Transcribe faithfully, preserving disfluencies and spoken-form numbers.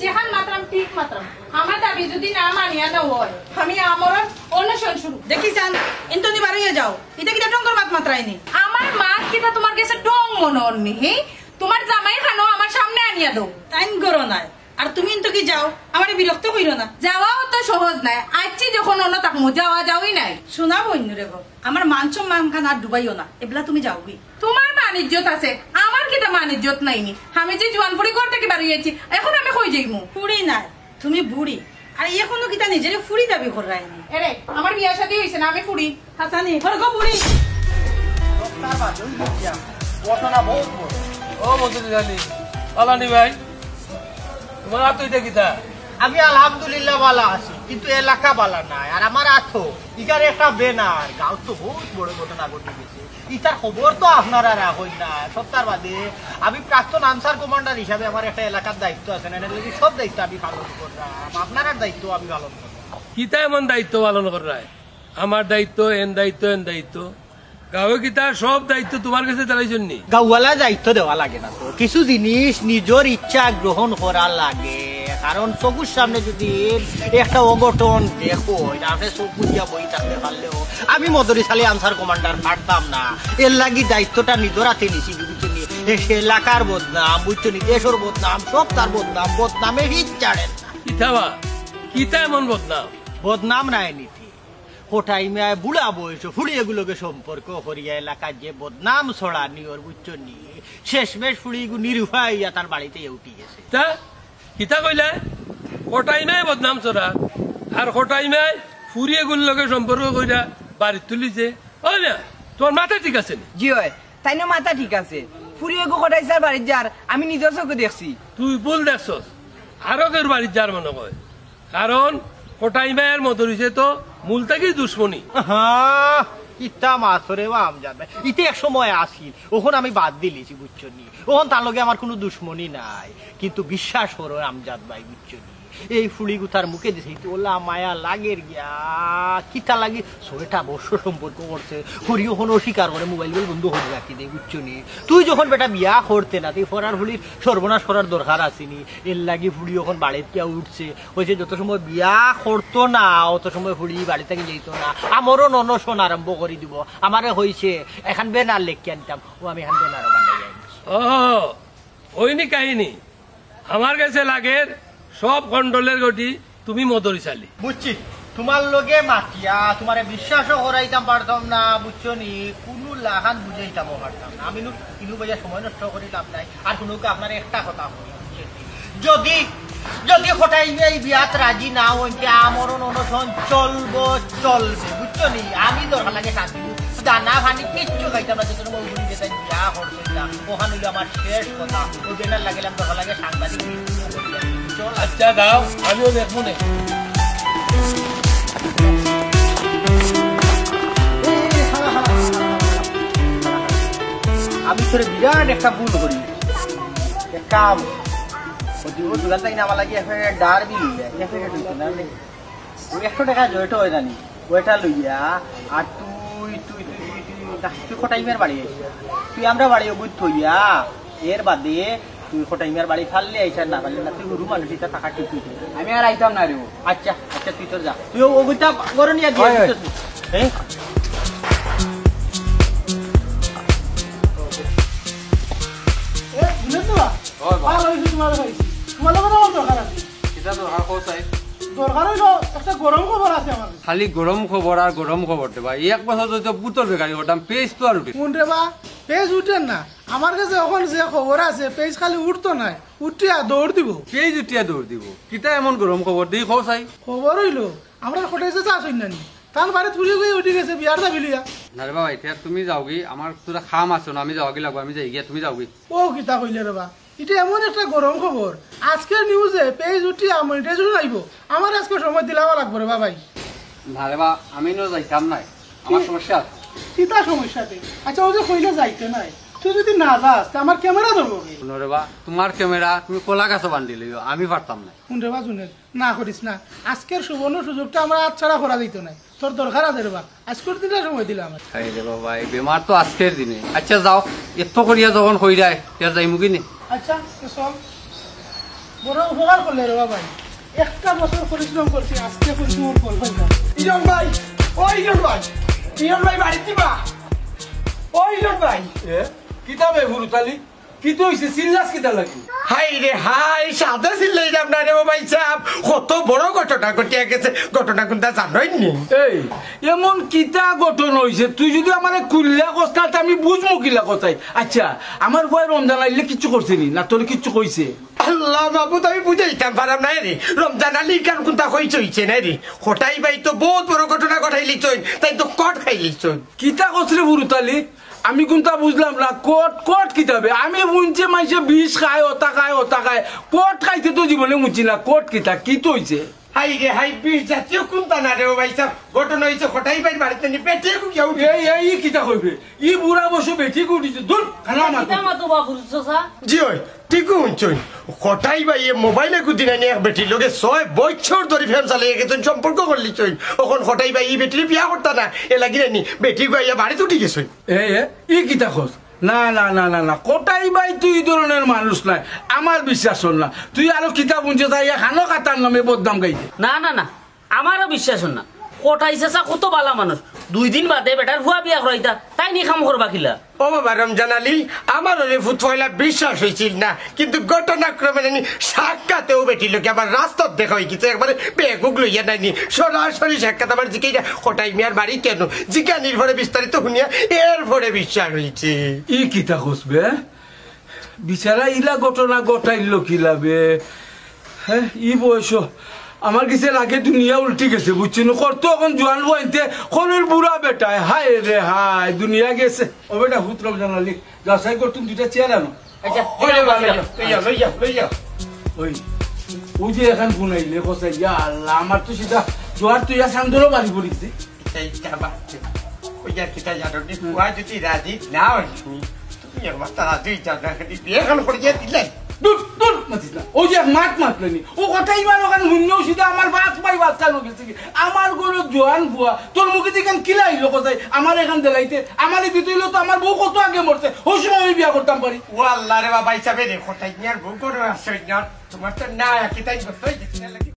যেখান মাতরাম ঠিক মাতরাম, আমার দাবি যদি না মানিয়া নেও অয়, আমি আমরণ অনশন শুরু। দেখি চান, এন্তনি বারইয়া যাও, ইতা কিতা ঢঙ্গর মাত মাতরায়নি? আমার মাত কিতা তুমার গেছে ঢং মনো অরনি? হি, তুমার জামাই খানো আমার সামনে আনিয়া দেও। তাইন গরো নায়, আর তুমি ইন্তকি যাও, আমারে বিরক্ত কইরো না। যাওয়াও তো সহজ নায়, আইচ্ছি যখন অনো থাকমু, যাওয়া যাওই নাই। শোনা বইন রে গো, আমার মান সম্মান খান আর ডুবাইও না, এবলা তুমি যাওগি। তুমার মান ইজ্জত আছে, আমার কিতা মান ইজ্জত নাইনি? আমি যে জুয়ান ফুড়ি ঘর থাকি বারইয়া আইছি, এখন আমি কই যাইমু? ফুড়ি নায়, তুমি বুড়ি। আর এখনো কিতা নিজেরে ফুড়ি দাবি কররায়নি? এরে, আমার বিয়া শাদী অইছে না, আমি ফুড়ি। হাসানি, হরগো বুড়ি। তার বাদে ওই দেখিয়া ঘটনা বহুত বড়। ও মজুরি জানি, পালানি ভাই, তুমার আতো ইটা কিতা? আমি আলহামদুলিল্লাহ বালা আছি, কিন্তু এলাকা বালা নাই। আর আমার আতো ইকার একটা ব্যানার, গাঁওত তো বহুত বড় ঘটনা ঘটি গেছে। ইতার খবর তো আপনারা রাখইন না। সপ্তাহর বাদে আমি প্রাক্তন আনসার কমান্ডার হিসাবে আমার একটা এলাকার দায়িত্ব আছে না, এর লাগি সব দায়িত্ব আমি পালন কররাম, আপনারার দায়িত্ব আমি পালন কররাম। কিতা এমন দায়িত্ব পালন কররায়? আমার দায়িত্ব, এন দায়িত্ব, এন দায়িত্ব। গাঁওয়ে কিতা সব দায়িত্ব তুমার গেছে দিলাইছইন নি? গাঁওওয়ালা দায়িত্ব দেওয়া লাগে না তো, কিছু জিনিস নিজর ইচ্ছা গ্রহণ করা লাগে। কারণ চকুর সামনে যদি একটা অঘটন দেখো, ইটা আপনে চকু দিয়া বই থাকতে পারলেও আমি মদরিছ আলী আনসার কমান্ডার পারতাম না। এর লাগি দায়িত্বটা নিজর আতে নিছি, বুঝছো নি? এ সে এলাকার বদনাম, বুঝছো নি? দেশর বদনাম, সব তার বদনাম, বদনামে হিত ছাড়ে না। কিতা বা? কিতা এমন বদনাম? বদনাম নায় নীতি। কটাই মিয়ায় বুড়া বয়সো ফুড়ি এগুর লগে সম্পর্ক করিয়া এলাকাত যে বদনাম ছড়ানি ওর, বুঝছো নি? শেষমেশ ফুড়ি এগু নিরুপায় ইয়া তার বাড়িতে উঠি গেছে। তা কিতা কইলা? কটাই মিয়ায় বদনাম ছড়া, আর কটাই মিয়ায় ফুড়ি এগুর লগে সম্পর্ক করিয়া বাড়িত তুলিছে। ওই না, তুমার মাথা ঠিক আছে নি? জি অয়, তাইনর মাথা ঠিক আছে। ফুড়ি এগু কটাই ছার বাড়িত যার আমি নিজর চউখে দেখছি। তুই ভুল দেখছস, আরো কেউর বাড়িত যার মনো কয়। কারণ কটাই মিয়ার মদরিছে তো মূল থাকি দুশমনি। হ্যাঁ, ইতা মাতরে বা আমজাদ ভাই, ইতা এক সময় আছিল, অখন আমি বাদ দিলিছি, বুঝছো নি? অখন তার লগে আমার কুনু দুশমনি নাই, কিন্তু বিশ্বাস করো আমজাদ ভাই, বুঝছো নি? এই ফুড়ি গুতার মুখে দিছে, ইতা ওলা মায়া লাগের গিয়া, কিতা লাগি ছয়টা বর্ষ সম্পর্ক করছে, করি অখন অস্বীকার করে মোবাইল বন্ধ করি রাখি দেয়, বুঝছো নি? তুই যখন বেটা বিয়া করতে না, তুই ফরার ফুড়ির সর্বনাশ করার দরকার আছে নি? এর লাগি ফুড়ি অখন বাড়িত গিয়া উঠছে, কইছে যত সময় বিয়া করতো না, অত সময় ফুড়ি বাড়ি থাকি যাইতো না, আমরণ অনশন আরম্ভ করি দিব। আমারে কইছে এখান ব্যানার লেখিয়া নিতাম, ও আমি এখান ব্যানারও বানাই আনছি। ও, অইনি কাহিনী। আমার গেছে লাগের সব গন্ডলের গুটি তুমি মদরিছ আলী। বুঝছি, তুমার লগে মাতিয়া তুমারে বিশ্বাসও করাইতাম পারতাম না, বুঝছো নি? কুনু লাখান বুঝাইতামও পারতাম না। আমি নু ইনু বইয়া সময় নষ্ট করি লাভ নাই। আর হুনুক্কা, আপনারে একটা কথা কই, বুঝছইন নি? যদি, যদি কটাই মিয়া এই বিয়াত রাজি না অইন, তে আমরণ অনশন চলবো, চলবে, বুঝছো নি? আমি দরকার লাগে শান্তি, দানা পানি কিচ্ছু খাইতাম না, যত সময় উগুনি যেতাম বিয়া করছইন না, অখান অইলো আমার শেষ কথা। ওই ব্যানার লাগাইলাম, দরকার লাগে সাংবাদিক। চল। আচ্ছা, দাও, আমিও দেখমু নে। আমি তোরে বিরাট একটা ভুল করি। এক কাম, ওই যে ও দোকান থাকি না আমার লাগি এক প্যাকেট ডার বিল লইয়া, এক প্যাকেট হইতো না, ওই একশো টেকা জয়টা হয় জানি, ওইটা লইয়া, আর তুই, তুই, তুই, তুই, তুই, না, তুই কটাই মিয়ার বাড়ি আইস। তুই আমরার বাড়ি ওগুত থইয়া, এর বাদে তুই কটাই মিয়ার বাড়ি পারলে আইস, আর না পারলে না, তুই হুরু মানুষ, ইতা থাকা ঠিক হইতো না। আমি আর আইতাম না রে। আচ্ছা, আচ্ছা, তুই তোর যা। তুই ও-, ওগুতা গরো নিয়া দিয়ে হয়, হয়। দিতেছ না। হ্যাঁ? এ, বুঝলেন তো? হয়, বাবা। ভালো হয়েছে তোমার ভাই। তোমার লগে আমার দরকার আছে। কিতা দরকার কও চাই? দরকার হইলো একটা গরম খবর আছে আমার কাছে। খালি গরম খবর আর গরম খবর দে ভাই। এই এক বছর তো ভূতর বেকারি করতাম, পেজ তো আর উঠে। কোন রে বা? পেজ উঠে না। আমার কাছে এখন যে খবর আছে, পেজ খালি উঠতো নায়, উঠিয়া দৌড় দিব। পেজ উঠিয়া দৌড় দিব? কিতা এমন গরম খবর দেই কও চাই? খবর হইলো, আমরা হোটেল যে চা শুন নানি, তার বাড়ি তুলি গিয়ে উঠে গেছে বিয়ার দাবি লইয়া। না রে বাবা, এটা তুমি যাওগি, আমার তোরা খাম আছে না, আমি যাওগি লাগবো, আমি যাই গিয়া, তুমি যাওগি। ও কিতা কইলে রে বা, এটা এমন একটা গরম খবর। আজকের নিউজে পেজ উঠিয়া মনিটাইজেশন আইবো। আমার আজকে সময় দিলাওয়া লাগবো রে বা ভাই। না রে বা, আমি নু যাইতাম নাই, আমার কি? সমস্যা আছে। কিতা সমস্যা তে? আচ্ছা, ও যে কইলে যাইতে নাই, তুই যদি না যাস, তে আমার ক্যামেরা ধরবো কে? শুনো রে বা, তোমার ক্যামেরা তুমি কলা গাছো বান্ধি লইও, আমি পারতাম না। শুন রে বা, শুনে, না করিস না। আজকের সুবর্ণ সুযোগটা আমরা হাতছাড়া করা দিত নাই। তোর দরকার আছে রে বা, আজকের দিনটা সময় দিলাম। আরে রে বাবা, এই বেমার তো আজকের দিনে। আচ্ছা যাও, এত করিয়া যখন কইরায়, তে যাইমুগি নে। আচ্ছা, তো চল। বড় উপকার করলে রে বাবা। একটা বছর পরিশ্রম করছি, আজকে পরিশ্রম ফল পাইলাম। ইজন ভাই, ও ইজন ভাই, ইজন ভাই বাড়িত দিবা? ও ইজন ভাই। এ, কিতা বে ফুরুতালি? কিতা অইছে? চিল্লাস কিতা লাগি? হায় রে হায়, সাদা চিল্লাইলাম না রে ও ভাই সাহেব। কত বড় ঘটনা ঘটিয়া গেছে, ঘটনা কুনতা জানইন নি? এই, এমন কিতা ঘটনা অইছে? তুই যুদি আমারে খুলিয়া কস না, তে আমি বুঝমু কিলা কথাই। আচ্ছা, আমার ফুয়ায় রমজান আইলে কিচ্ছু করছে নি? না তোরে কিচ্ছু কইছে? আল্লাহ মাবুদ, আমি বুঝাইতাম পারাম না রে। রমজান আলী ইখান কুনতা কইছে অইছে না রে। কটাই ভাই তো বউত বড় ঘটনা ঘটাইলিছইন, তাইন তো কট খাইলিছইন। কিতা কস রে ফুরুতালি? আমি কুনতা বুঝলাম না। কট, কট কিতা বে? আমি হুনছি মাইনষে বিষ খায়, অতা খায়, অতা খায়। কট খাইতে তো জীবনে হুনছি না। কট কিতা? কিতা অইছে? হায় রে হায়, বিষ জাতীয় কুনতা না রে ও ভাই সাহেব। ঘটনা অইছে কটাই ভাইর বাড়িত নি বেটি এগু গিয়া উঠি। এই, এই, ই কিতা কইবে? ই বুড়া বয়সো বেটি এগু উঠিছে। দূর, খানা মাত। কিতা মাতো বা ফুরুত চাচা? জি অয়, ঠিকউ হুনছইন। কটাই ভাইয়ে মোবাইল এগু দি নানি এক বেটির লগে ছয় বছর ধরি প্রেম চালাইয়া গেছইন, সম্পর্ক করলিছইন। অখন কটাই ভাইয়ে ই বেটিরে বিয়া করতা না, এরলাগি নানি বেটি এগু আইয়া বাড়িত উঠি গেছইন। এ, এ, ই কিতা কস? না, না, না, না, না, কটাই ভাই তুই ই ধরনর মানুষ নায়, আমার বিশ্বাস অর না। তুই আরো কিতা হুনছস, যাইয়া খানো কাতার নামে বদনাম গাইতে। না, না, না, আমারও বিশ্বাস অর না। কটাই চাচা কত বালা মানুষ, দুই দিন বাদে বেটার ফুয়া বিয়া করাইতা, তাইন ই কাম করবা কিলা? ও বাবা রমজান আলী, আমার ওরে ফুত পয়লা বিশ্বাস অইছিল না, কিন্তু ঘটনাক্রমে নানি সাক্ষাতে ও বেটির লগে আমার রাস্তাত দেখা অইগেছে, একবারে বেগুক লইয়া নানি, সরাসরি সাক্ষাৎ। আমার জিকাইরা কটাই মিয়ার বাড়ি কেনে, জিকানির পরে বিস্তারিত হুনিয়া এর পরে বিশ্বাস অইছে। ই কিতা কস বে? বিচারা ইলা ঘটনা ঘটাইল কিলা বে? হ্যাঁ, ই বয়সো আমার গেছে লাগে দুনিয়া উল্টি গেছে, বুঝছইন? করতো অখন জোয়ান বইনতে, করের বুড়া বেটায়, হায় রে হায়, দুনিয়া গেছে। ও বেটা, ফুত রমজান আলী, যাচাই করতুম দুইটা চেয়ার আনো। আচ্ছা, ওই রে বাবা, লইয়া, লইয়া, লইয়া, লইয়া। ওই, ওই যে এখান ফোন আইলে, কথা, ইয়া আল্লাহ, আমার তো সিধা জোয়ার তো ইয়া সান্দরও বাড়ি পড়িছে। এটা, এটা বাদ দে। ওই আর কিতা জানো নি? হুম। ফুয়া যদি রাজি না অয়, তুমি একবার তাড়াতাড়ি যাও না, খালি বিয়া খান করিয়া দিলে। দূর, দূর, মাতিস না। ওই যে এক মাত মাতলে নি। ও কথা ইমান ওখান হুনলেও সিধা আমার বাস ভাই বাস খান গেছে কি? আমার ঘরো জোয়ান ফুয়া, তোর মুখে দিয়ে কেন কিলা আইলো কথাই? আমার এখান দিলাইতে, আমারে দিতে অইলে তো আমার বউ কত আগে মরছে, ওই সময় আমি বিয়া করতাম পারি। ও আল্লাহ রে বাবা, হিসাবে রে, কটাই মিয়ার বউ ঘরো আছে না, তোমার তো না, কিতাই করতে অইছে, কিতা লাগি?